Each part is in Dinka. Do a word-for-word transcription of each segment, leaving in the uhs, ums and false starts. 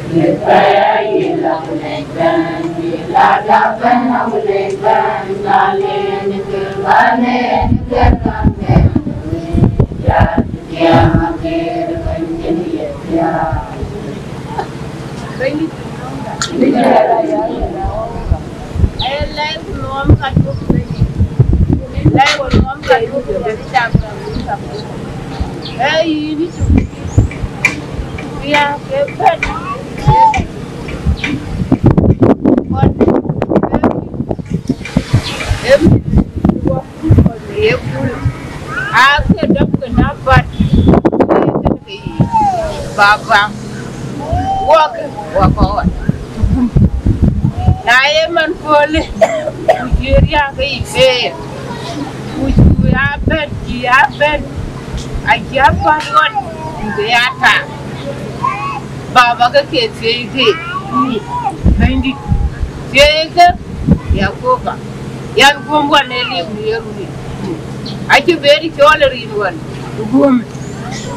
Aye lɛc ku luɔm ka duɔ̈k, lɛc ku luɔm ka duɔ̈k, ee yïn ë cuk ya ke bɛ̈n. Ee mïth wɔ, ee kul, aa ke dɔm ke na bat, ee kën ke yiic, baba, wɔk, wɔk ɣɔn. Na ye man köölë, ku cï riääk ke yic beer, ku cï ya bɛ̈n, cï ya bɛ̈n, acï apäl ɣɔn, ku ke ya taak. Baba ke ke thiëëc ke, Bɛ̈nydït, thiëëc ke, Yakoba, yan guöm wan ë liu në ye ruëëc. Acï bɛɛr cɔl ë rin wan guöm,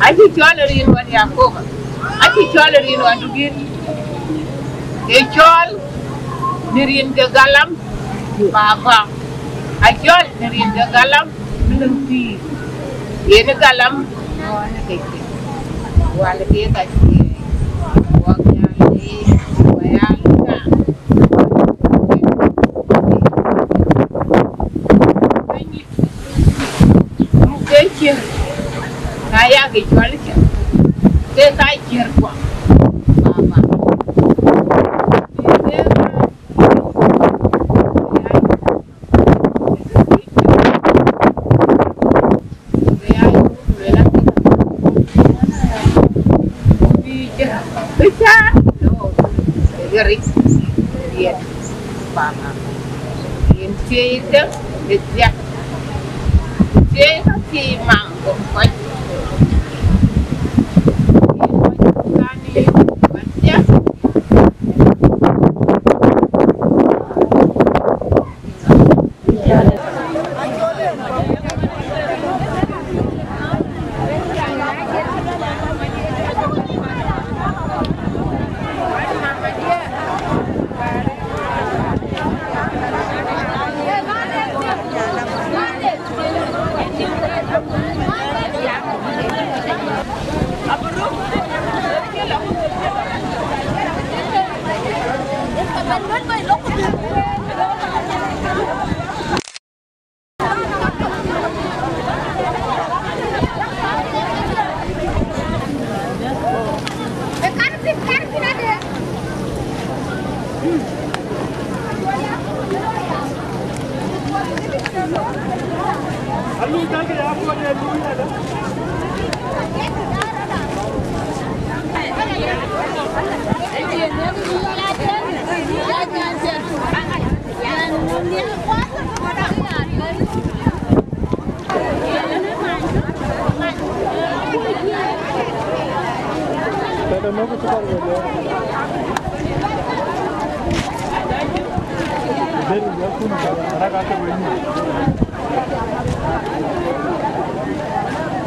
acï cɔl ë rin wan Yakoba, acï cɔl ë rin wan dugir, ee cɔl në rin ke galam, baba, acɔl në rin ke galam, në pïïr, yen ë galam, ɣɔn ë kecke, wal ke ka cï, wak nyan ë, wayal ka. Ke cier, na ya ke cual cier, ke ka cier kuam, baba. Yen thiëëc ke ë thiak, ku thiëëc ka thiëëc maŋ ke kɔc. Yen kɔc tani kɔc thiak.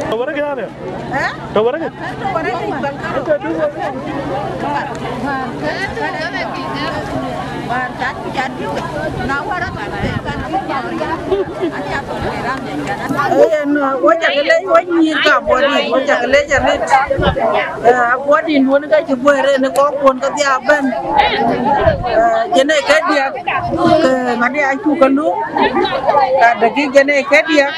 Tɔ̈ wärëk yani? Ë? Tɔ̈ wärëk? Tɔ̈ wärëk. Yen, wek cä ke lec wek nyïïr ka Abuɔdït, wek cä ke lec arëët. Ë, Abuɔdït duɔ̈n ka cï guëër en ë kɔ̈kkuɔn kedhie abɛ̈n. Ë, jënë ke diäk, ke ŋadï acuk ke luk, ka dagik jënë ke diäk,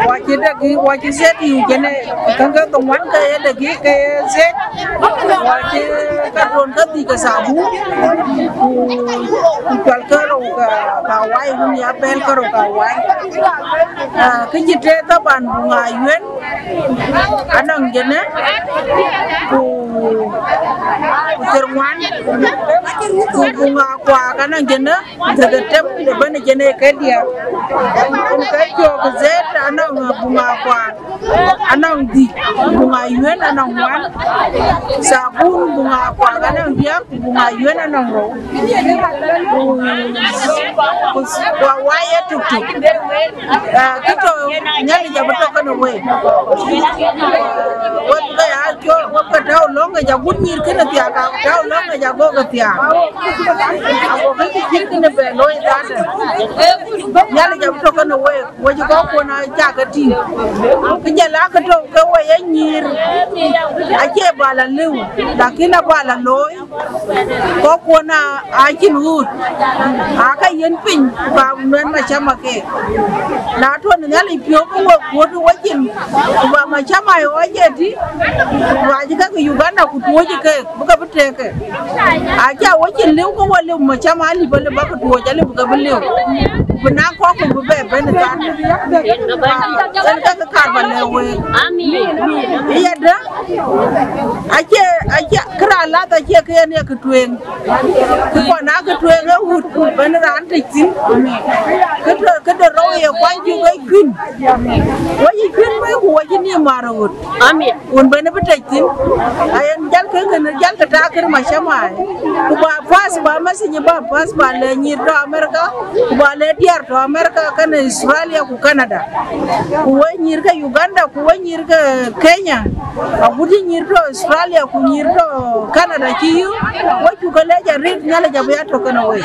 wa cï dagik, wa cï zet yu jënë, käŋ ke thoŋ wan ke ye dagik ke ye zet, wa cï ka duɔ̈n ke dhïc ke thabun, ku, ku cual ke rou ka, ka wai, wun ya bɛ̈ɛ̈l ke rou ka wai. Ë, kë cï tëë thaban buŋ ayuën, anɔŋ jënë, ku, ku thiërŋuan, ku buŋ akuaak anɔŋ jënë, thiërdhetem, de bɛ̈n jënë ke diäk. Ku ke cök zet anɔŋ buŋ akuaak anɔŋ dhïc, buŋ ayuën anɔŋ ŋuan, thabun buŋ akuaak anɔŋ diäk, ku buŋ ayuën anɔŋ rou. Ku, ku, ku awai ye tuktuk. Ë, kë tɔ̈ Nhialic abï tɔ̈ kenë wek. Wek ke ya cɔl, wek ke tɔ̈u Lɔ̈ŋ ke ja gut nyïïr kënë thiaak, ka tɔ̈u lɔ̈ŋ ke ja gok ke thiaak. Ago ke cï cït kënë bɛ looi dhatë. Nhialic abï tɔ̈ kënë week, wec kɔ̈k kuɔn aa cak ke tïŋ. Kë jɔl a kë tɔ̈u ke we ye nyïïr, acie bä la lëu, lakin abä la looi. Kɔ̈k kuɔn aa, acïn ɣööt, aa ke yiɛ̈n piny, ku ka nuɛ̈n macama keek. Na tɔ̈ në Nhialic piɔ̈u ke we kuöt wecin, ku bä macama ë ɣɔc ë tï, ruac ke ke Uganda ku tuöc keek, bï ke bï tëëk ke. Acie wecin lëu ke we lëu macama alip, alip bä ke tuöc, alip ke bï lëu. Bï naŋ kɔ̈k ku bï bɛ bɛ̈n ë thaar. Yen ke kë kaar bä lɛ̈k week. Amin. Yadë, acie, acie, kë raan lath acie kë yen ye kë tueŋ. Kë kɔn aa kë tueŋ ë ɣöt, bɛ̈n raan tec thïn. Kë de, kë de rou ye kuany cuk ë kuïn. Wec ë kuïn wek ku wec ë nim maar ë ɣöt. Amin. Wun bɛ̈n bï tec thïn. Ayen jäl kë kënë, jäl kë taak kër macama. Ku bä pass, bä message bä pass, bä lɛ̈k nyïïr tɔ̈ America, ku bä lɛ̈k diäär tɔ̈ America, kenë Australia ku Canada. Ku we nyïïr ke Uganda, ku we nyïïr ke Kenya, agut cï nyïïr tɔ̈ Australia, ku nyïïr tɔ̈ Canada cï yök, we cuk ke lɛc arëët, Nhialic abï ya tɔ̈ kenë we.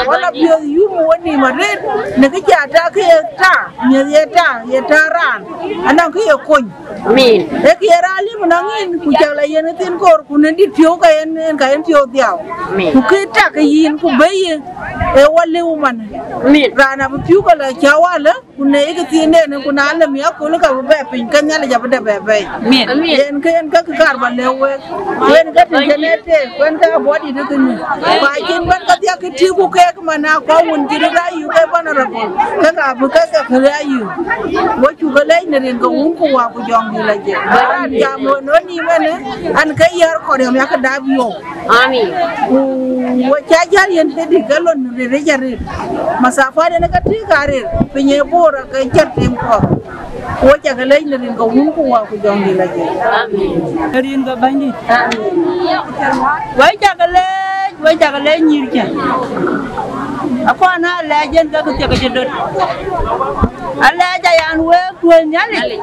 Wala piɔ̈th yum we nïïm arëët, në kë cä tak kë ye tak, miëth ye tak, ye tak raan, anɔŋ kë ye kony. Amin. Ee kë ye raan lip nɔŋ yïn, ku cäk la yen ë thin koor, ku në dït piɔ̈u ka yen, yen ka yen piɔ̈u dhiau. Amin. Ku kë tak ke yïn, ku bɛ̈i ye, ee wa lëu man. Amin. Raan abï piɔ̈u ka la cä walë, ku në yï këthiinden, ku na lë miäk kööl ka bï bɛ piny, ke Nhialic abï dɛ bɛ bɛ̈i. Amin. Amin. Yen kë yen ke kë kaar bä lɛ̈k week. Yen ke tïŋ kën ee teek, ku yen ke abɔ̈ dït ë kënë. Ku acïn bɛ̈n kedhie kë tïïk ku keek man aa kɔ̈u wun cï röt aa yök ke vulnerable, ke ka bï ke ke kë aa yök. Wo cuk ke lɛc në rin ke Wun ku Wät ku Jɔŋdït Lajik. Raan jam ɣön ɣön nïïm ënë, an, ke yär kɔ̈riɔm yakë dap yök. Amin. Ku wo cä jäl yen thedi ke lon riric arëët. Mathapat yen ke tïïk arëët, piny ë Bor ke cär tim kɔ̈k. Ku wo cä ke lɛc në rin ke Wun ku Wät ku Jɔŋdït Lajik. Amin. Në rin ke Bɛ̈nydït. Amin. Wo cä ke lɛc, wo cä ke lɛc nyïïr cä. Akɔn aa lɛc yen ke kë thiek cï döt. Alɛc ayan week tuɔ̈c Nhialic.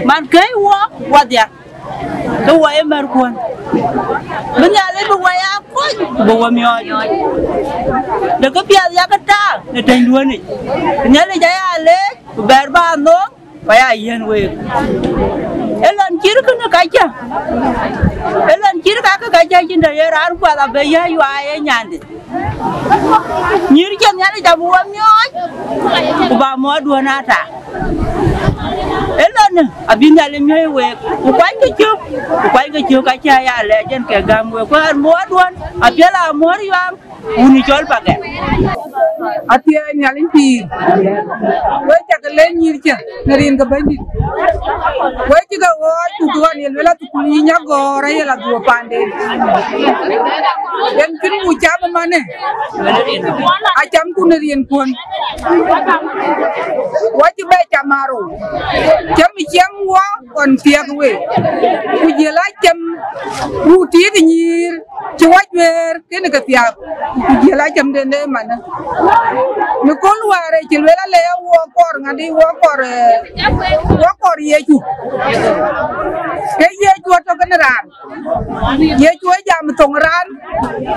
Man kɛ̈i wo wadhia. Ke wɔ ye märkuɔn. Bï Nhialic bï wɔ ya kuɔny, ku bï wɔ miɔɔc. Në kë piɛth yakë taak në tɛ̈nyduɔ̈nic. Bï Nhialic aya leec, ku bɛ̈ɛ̈r bä nhom, ku aya yiɛ̈n week. Ë lɔn cït kënë kacä. Ë lɔn cït kakë kacä cïn tɔ̈ ye raan kuath abï yäc yuaai ye nyandï. Nyïïr cï Nhialic abï wɔ miɔɔc, ku bä muɔɔrduɔ̈n aa tak. Ë lɔn abï Nhialic miɔ̈c week, ku kuany ke cök, ku kuany ke cök acä ya lɛc yen ke gäm week, ku ɣɛn muɔɔrduɔ̈n apiɛl aa muɔ̈r yuaam, wun ë cɔl Pakɛn. Athiɛɛi Nhialic pïïr, we cä ke lɛc nyïïr cä në rin ke Bɛ̈nydït. We cï ke ɣɔɔc, ku kë ɣɔn ye luel athukul yï nyagɔ̈ɔ̈r aye la dhuɔ̈k paanden. Yen cïn ku cam ëmanë, acamku në riɛnkuɔ̈n. Wa cï bɛ cam arou, cam ë ciɛm wɔ ɣɔn thiɛk week, ku jiël acam ruu tiit ë nyïïr cï wa juëër kënë ke thiaak, ku jiël acamden de manë. Në kööl wäär ë cï luel ale ya wɔ kɔɔr ŋadï, wɔ kɔɔr, eh, wɔ kɔɔr Yecu. Ke Yecu atɔ̈ kenë raan. Yecu ë jam thoŋ raan,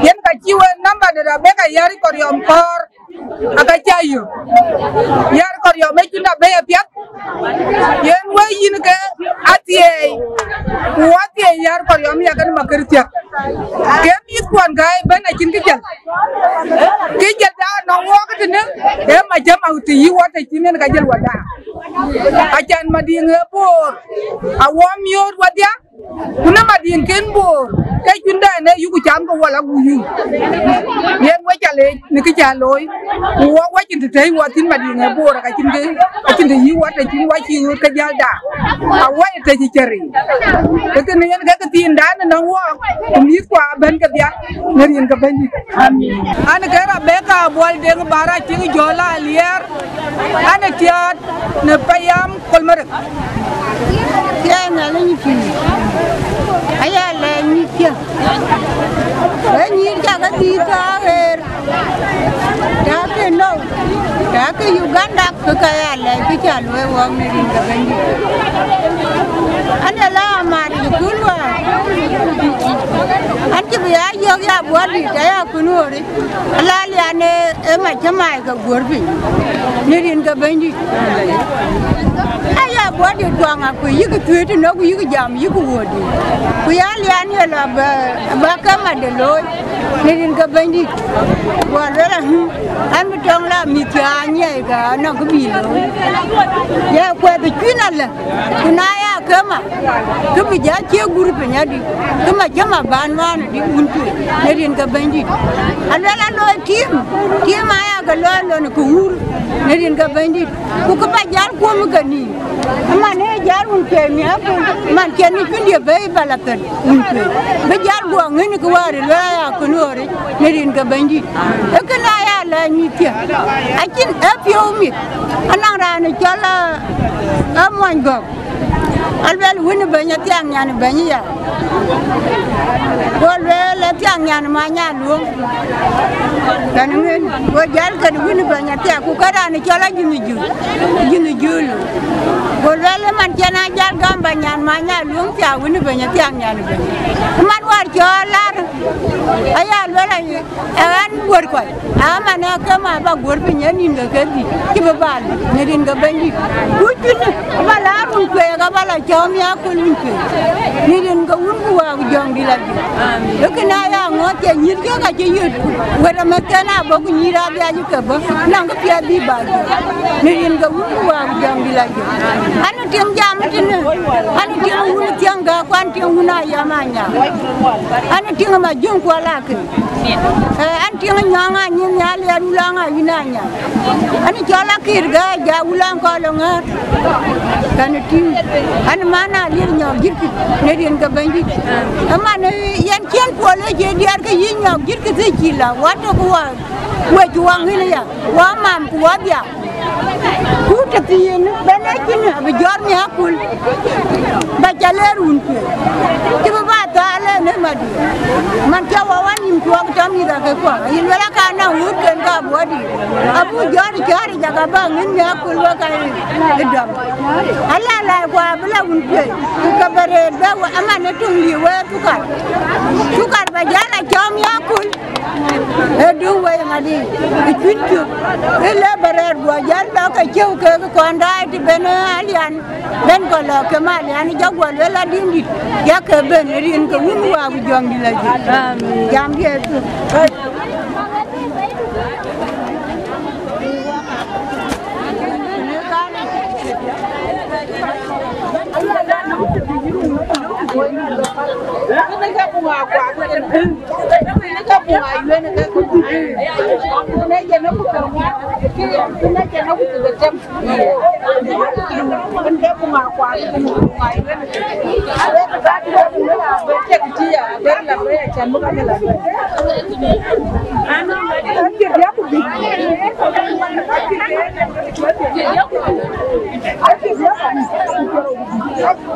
yen ka cï wek nɔmba de Rebeka yär kɔriɔm kɔɔr, aka cä yök. Yär kɔriɔm ë cïn abëi apiɛth. Yen wek yïn ke athiɛɛi, ku athiɛɛi yär kɔriɔm ya kën makër thiäk. Ke mïthkuɔn ka ëbɛ̈n acïn kë jël. Kë jël da nɔŋ wɔɔk tënë, ee macam au të yï wɔ të cïn yen ka jël wɔ da. Acan Madiŋ ë Bor, awɔ miööt wadhia, ku në Madiŋ kën Bor, ke cïn dɛn ë yuku cam ke wala ku yum. Yen we ca leec në kë ca looi, ku wɔ wacin të tɛ̈i wɔ thïn Madiŋ ë Bor, ka cïn kë, acïn të yï wɔ të cïn wɔ cï ɣööt ke jäl da. Awɔ ë të cï cär yic. Ke kënë yen ke këthiindan ënɔŋ wɔɔk, ku mïthkua abɛ̈n kedhia në rin ke Bɛ̈nydït. Amin. An, ke Rebeka Abuɔl Deŋ Bara Tiŋ Jɔl Aliɛɛr, an, ë tiaat në payam Kolmerek. Tiɛɛn Nhialic pïïr, aya lɛɛc nyïïrkiɛ̈. Ee nyïïr cä ke dhil tɔ̈ aɣeer, tääkë nou, tääkë Uganda, ke ka ya lɛɛc kë cä luɔi wɔɔk në rin ke Bɛ̈nydït. An, ë la amaaric ë kööl wäär. Abuɔdït aya kunuɔɔric, ala lian ë macämai ke guɔ̈r piny, në rin ke Bɛ̈nydït. Aya Abuɔdït kuaŋ akuc yïk thuëëc tënɔku yïk jam yïk wuɔ̈ɔ̈tdït, ku ya lian ye lɔ bä ke mat de looi, në rin ke Bɛ̈nydït. Guɔ luel ahï, an bï tɔŋ la mïth cä nyiɛɛi ke anɔŋ kë bï looi. Ye kuɛth ë cuïn alë. Ku na ya këma, kë bï jɔ cie gur piny adï, këma cï ma bän man adï wun tueŋ në rin ke Bɛ̈nydït. Aluel a looi tim, tim aya ke looi lon ku wur në rin ke Bɛ̈nydït. Ku kë bä jäl kuɔm ke nïïm, man ë jäl wun tueŋ miäk, man cïn ë cuïndië bei bä la thën wun tueŋ. Bï jäl guɔ ŋën kë wäär ë luel aya kënuɔɔric në rin ke Bɛ̈nydït. Ee kënë aya lɛɛc mïth thië, acïn ë piɔ̈u mïth. Anɔŋ raan ë cɔl, ë, ë Muɔny Gɔ̈k. Aluel wën ë bɛ̈ny athiaŋ nyan ë bɛ̈ny ya. Go lueel athiaŋ nyan ë many aluöŋ. Kɛn ŋën, go jäl kën wën ë bɛ̈ny athiaŋ, ku kë raan ë cɔl ajïn ë jul, ajïn ë jul. Go lueel ë man cïn a jäl gam bä nyan many aluöŋ thiaak wën ë bɛ̈ny athiaŋ nyan ë bɛ̈ny. Ë man wäär cɔl lar, aya luel ayï, ë ɣɛn guöt kɔc, aman ë ke ma bä guöt piny ë nïn ke ke dhïc, cï bï bal në rin ke Bɛ̈nydït. Ku cuïnë, bä la run kueek, abä la cɔ̈ɔ̈m ya köl wun kueek, në rin ke wun ku waak jɔŋdït la jɔ̈ɔ̈k. Ë kënë aya ŋɔ̈ɔ̈th cï nyïïr kek acï yöt, wët amëthken abɔ̈ ku nyïïr adhiac ke bɔ̈, nɔŋ kë piɛth bï bä jɔ̈ɔ̈k, në rin ke wun ku waak jɔŋdït la jɔ̈ɔ̈k. An tiŋ jam tënë, an tiŋ wun thiäŋ gä, ku an tiŋ wun ayam anya. An tiŋ ma jöŋ kuɔl akë. Ee, an tiŋ nyɔŋ anyin nhial ya rulaŋ a win anya. An cɔl akïr gä ja wulaŋ kɔl ŋäär. Kan tiŋ, an man a lier nyɔk jit kï, në rin ke Bɛ̈nydït. Aman, ee, yɛn cien puɔl ë cie diɛɛr ke yï nyɔk jit kï thï cï la, wa tök wa, we cï wa ŋïn ya, wa mam ku wa bia. Ku tëthiin bɛn ë cïn abï jɔt miäk akul, bä cä le run kueer, cï bï bä thaal en ë madï. Man cä wä wä nïm tuɔɔk tɔ mïth akë kuaŋ, ayï luel aka nɔŋ wut ken ka buɔdï, abuk jɔt cɔ̈ɔ̈r ë jaka bä ŋïn miäk akul wek ka ë dɔm. Ala lai kua bï la wun kueer, ku ke bä rëët bɛ wä, aman ë tuŋ liu wee thukar. Thukar bä jäl a cɔ̈ɔ̈m miäk akul. Ë du wei ŋadï, ë cuït cök, ë le bä rɛɛt guɔ jäl lɔ ke cëu kek kɔn daai të ben ë alian, ben kɔ lɔ ke malian, jɔ guɔ luel adïndït, yak ke ben ë rin ke wun waak ku jɔŋdït la jël. Amen. Jam Yecu.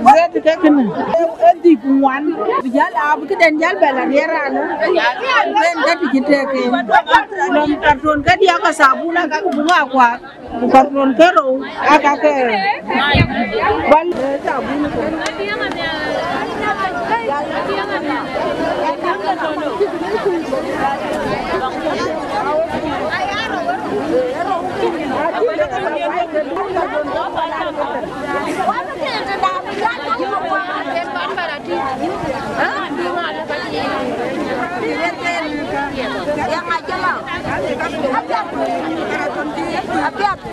Zet ke kënë, ë dhïc ku ŋuan, bï jäl aa, bï këden jäl bɛ la riɛl raan, ben ka tïc tëëk en. Lɔm karton ke diäk ka thabun aka ku buk aa kuaar, ku karton ke rou aka ke bal. Apiɛth,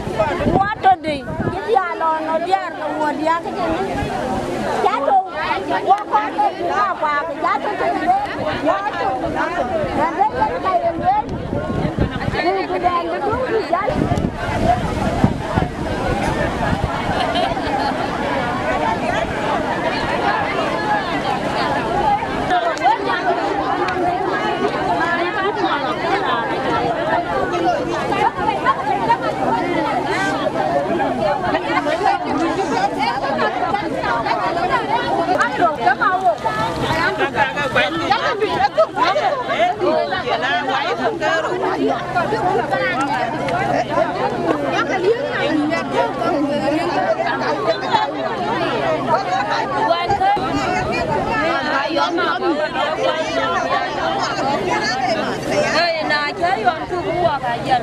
watodï, cï diaal lɔ nɔ diäär ke wuɔt diäk këdï. Cä tök, wa kɔn tök bï ŋa kuaak, cä tök tök bï, wa tök bï ŋa tök. Rɛn bï yen ka ye lueel, ku bï dɛn bï duk bï jäl. Ka jäl.